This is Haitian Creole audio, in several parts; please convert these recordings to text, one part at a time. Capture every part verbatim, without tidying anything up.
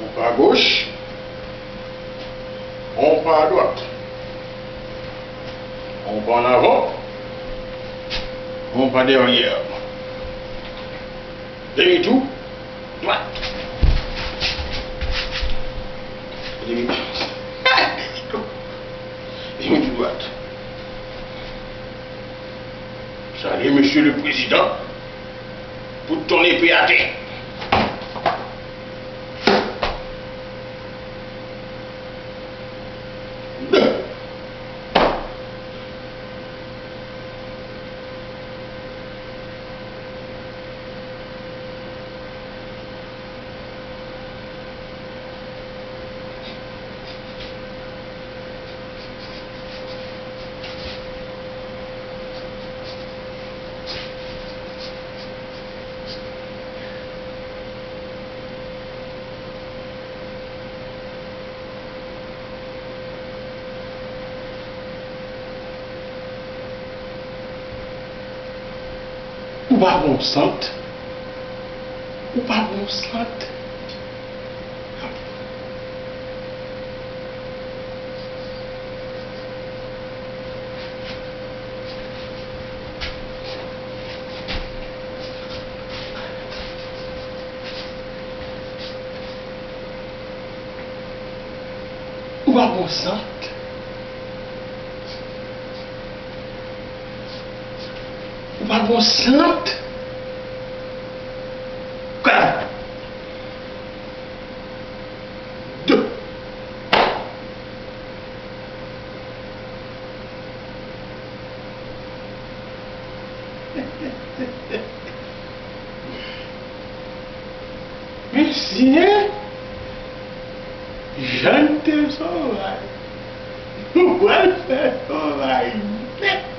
On pa goch, on pa dwat, on pa an avan, on pa dèyè. Demi tou, dwat. Demi, demi tou dwat. Salye, mesye le prezidan, pou ton epe atè. Ou pa bon sant. Ou pa bon sant. Ou pa bon sant. Ou pa bon sant. Kòm. De. Mesye, jan n te sovaj, nou pral fè sovaj nèt.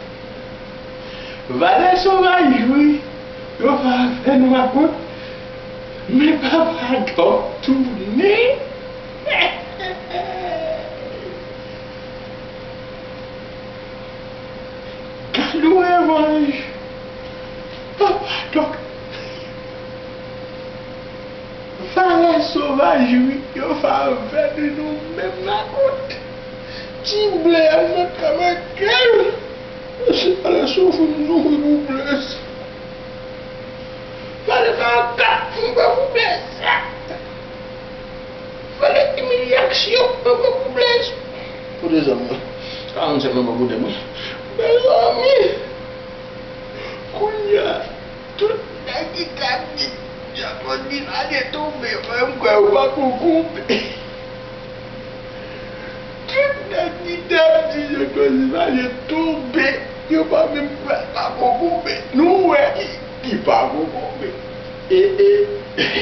Valè sovaj wi, yo pa fè nou rakonte. Men papa Dòk tounen. Gad yon revanj. Papa Dòk. Valè sovaj wi, yo pa fè nou menm rakonte. Ti ble a nan kamèkèl. Se valè soufri m soufri pou ble sa. Fale pa anka m pran pou blès. Fale imilyasyon m pran pou blès. Pou de zanmi. A m sèlman pran pou de mwen. Mezanmi. Kounye a, tout nèg ki t ap di Jean Claude Duvalier tonbe, mwen m kwè yo pa ko tonbe. Tout nèg ki t ap di Jean Claude Duvalier tonbe, yo pa menm kwè l pa ko tonbe. Nou wè ki, ki pa ko tonbe. E, e,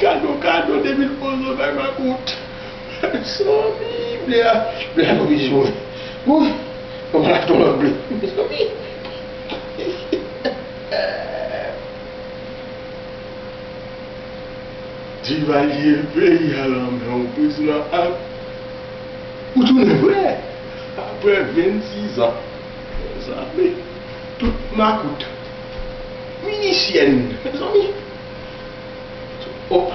kado, kado, depi l poze bay makout. Mezanmi, ble a, ble a tonbe sou mwen. Wouy, kòman l ap tonbe ble. Mezanmi. Divalye peyi a lanmen w, prezidan ap Ou tounen vre. Apre vennsis an. Mezanmi, tout makout. Minisyèn. Mezanmi. Oh.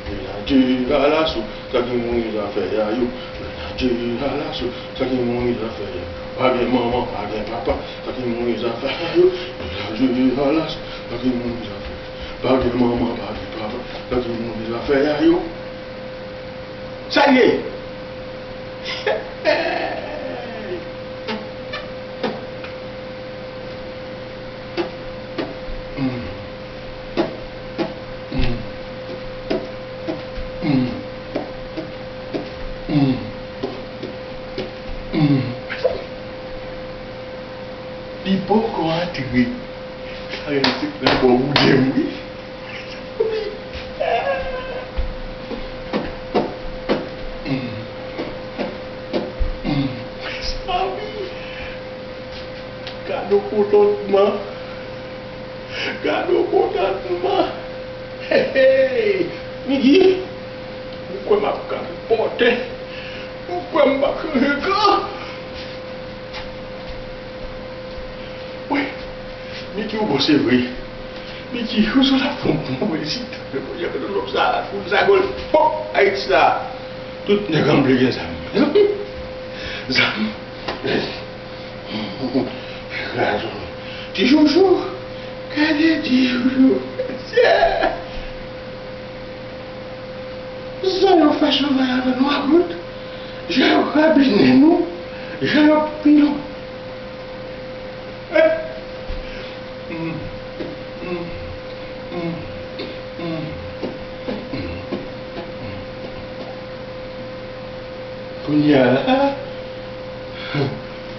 Menadje alaso, sa ki mouri zafè a yo. Menadje alaso, sa ki mouri zafè a yo. Pa gen manman, pa gen papa, sa ki mouri zafè a yo. Menadje alaso, sa ki mouri zafè a yo. Pa gen manman, pa gen papa, sa ki mouri zafè a yo. Sa l ye? Li poko antre. Sa rele se pran bò bouda m wi. Mezanmi. Gade yon kontantman. Gade yon kontantman. Hey, hey. Miki, ou kwè m ap ka pòte? Ou kwè m p ap chanje kan? Wi, Miki, ou bon, se vre. Miki, ou sot ap fè yon bon polisit. Lòt sa, fout sa gòl. Bon, Ayiti sa. Tout nèg anble gen zam. Zam. Ti Joujou. Gade Ti Joujou. Jan yo fè chanvay avè nou makout. Jan yo rabinen nou. Jan yo pilon. Kounye a la,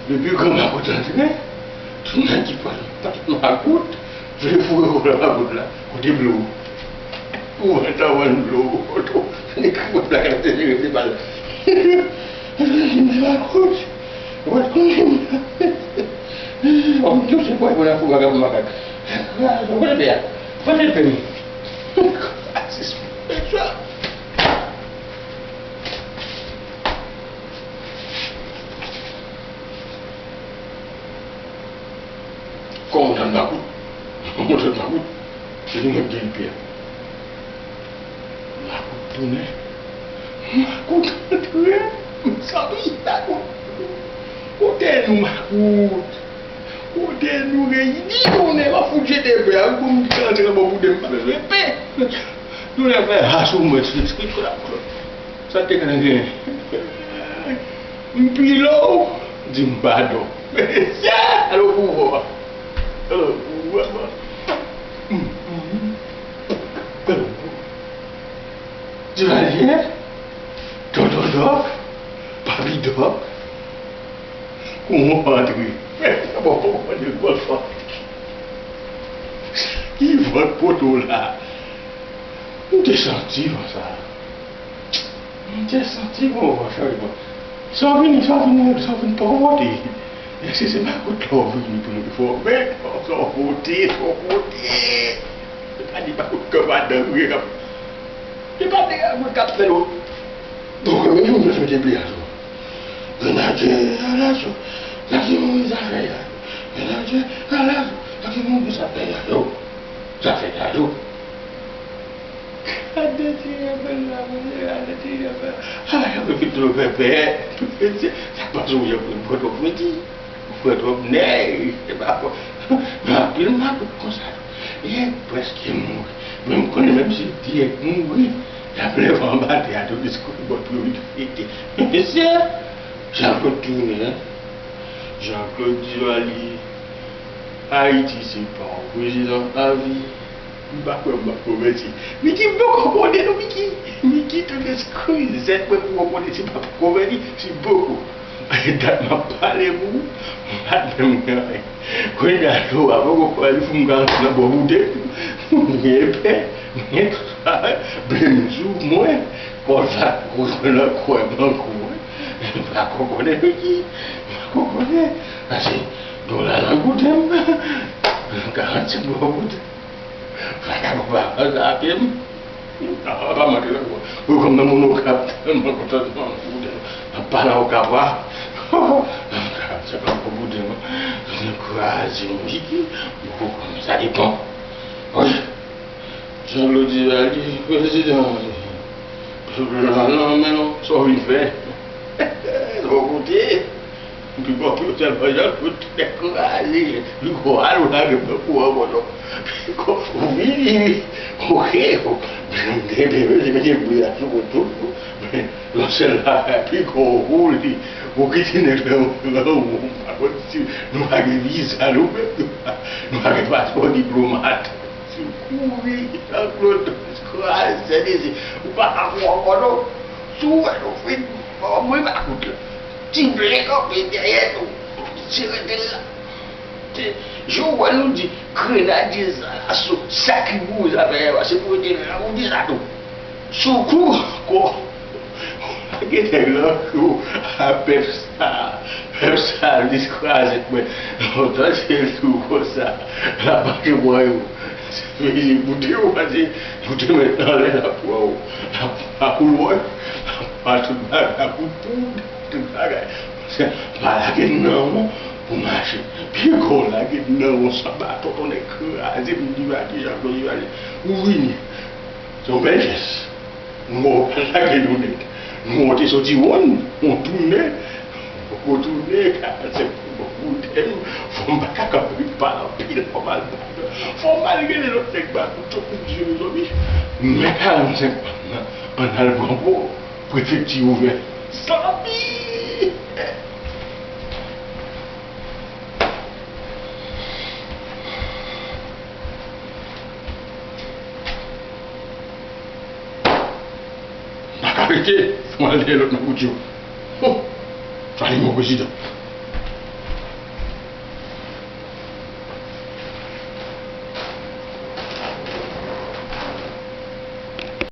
depi gran makout antre, tout nèg ki pral bat makout vle foure kò nan makout la. Kote Blou? Ou antre ann Blou. Nèg ki pral bat la, se jere se bal. Makout. Ou pa t konnen. Òm tou se pway pou nan fou vagabon makak. Ou konnen pè a? Ou konnen pè m? Atis. Kòman w nan makout? Kòman w nan makout? Se li menm ki gen pye a. Makout tounen. Makout antre. Mezanmi, makout. Kote nou, makout? Kote nou reyini tounen? M ap fout jete pye a wi, pou m ka antre nan bò bouda m, m pa bezwen pè. Nou lè fè ha sou mwen, ti, ti, ti, sa te ka gen. M pile w, di m padon. Mesye, alo pouvwa. Alo pouvwa. Alo pouvwa. Divalye, Tonton Dòk, Papi Dòk, kòman w antre? Bon, bon, bon, bon, bon. Ki vant poto la? M te santi van sa. M te santi gon van chanje. Sa w vini, sa w vini, sa w vini poko pote. Èske se makout la w vini pou nou fòme? Sa w pote, sa w pote. Se pa di makout kanpadan vre k ap, se pa di makout k ap fè lòt. Donk, men yon mesye te pliyaso. Grenadye alaso, sa ki mouri zafè a yo. Grenadye alaso, sa ki mouri zafè a yo. Zafè a yo. Gade ti Jean Claude la, mesye, gade ti Jean Claude. Ah, Jean Claude fin twò pèpè. Mesye, sa k pase w, Jean Claude? Ou pran twòp fredi. Ou pran twòp nèg. Se pa fò. Gen anpil makout konsa. Li prèske mouri. Men m konnen menm si li te mouri, y ap leve anba tè a tou, diskouti bòt pou yo vin fete. Mesye, Jean Claude tounen, hein? Jean Claude Duvalier. Ayiti se pa yon prezidan avi. M pa kwè m ap konvèti. Miki poko konnen non, Miki. Miki tout eskrizèt mwen pou w konnen si pa konvèti, si poko. Dat m ap pale pou ou, m pa t menm gen anyen. Kounye a, lè w a poko fè li fou, m ka antre nan bò bouda m. M gen epè, m gen tout sa, blem sou mwen. Kòd la poko jwenn nan kò m ankò, wi. M pa ko konnen Miki. M pa ko konnen. Pase dola nan bouda m. M ka antre bò bouda m. Vagabon pa antre avè m. Papa m antre nan kò. Wi, kòm nan moun Okap, tèlman kontan nan Bouden, nan pale Okap la. Sa pa pou Bouden, non. Bouden kraze m, Kiki. Bon, sa depan. Wi. Jean Claude di, a di, prezidan, pèp la nan men w, sa w vin fè? Sa w koute? Epi bò pou yo tèlman jan pou yo te kraze. Li ko al ou lage bò pou an bò non. Pi ko ou vini wi. Oke. Mete mete bri a sou kont tout. Men yon sèl bagay pi ko ou li. Ou kite nèg la ou pa konn si nou pa gen viza nou menm. Nou pa gen paspò diplomat. Si w kouri, Jean Claude, kraze, se dezi. Ou pa ka fè ankò non. Si w wè nou fin, mwen pa kout la. Ti vle kanpe dèyè nou. Ti rete la. Ti, jan w wè nou di grenadye sa, aso, sa ki pou zafè yo, se pou rete la, ou di sa tou. Sou kou, ko, lage nèg lan kou a pèp sa, pèp sa, lis kraze mwen. Lontan se tou konsa, l ap mache bò yo. Se vini pou di yo, pase, pou te met nan lè l ap pran w. L ap pran koulwòy, l ap pran tout bagay, pou poud, tout bagay. Paske pa lage nan w pou mache. Pi gwo lage nan w, sa baton, tonnè kraze, m di pa ki jan pou li ale. Ou vini. Se yon bèl jès. Nou wè w pa lage nou nèt. Nou wè w te soti wonn, w tounen, w tounen, karannsenk pou bon kote m, fò m pa ka kanpe pale anpil, fò m al pale. Fò m al rele lòt nèg ba kout chòk pou di yo, mezanmi, men karannsenk pa m nan, ann al pran pou prefekti ouvè. Zanmi! M pa ka rete, fò m al dèyè lòt nan kout yo. Hum! Sa li, mon prezidan.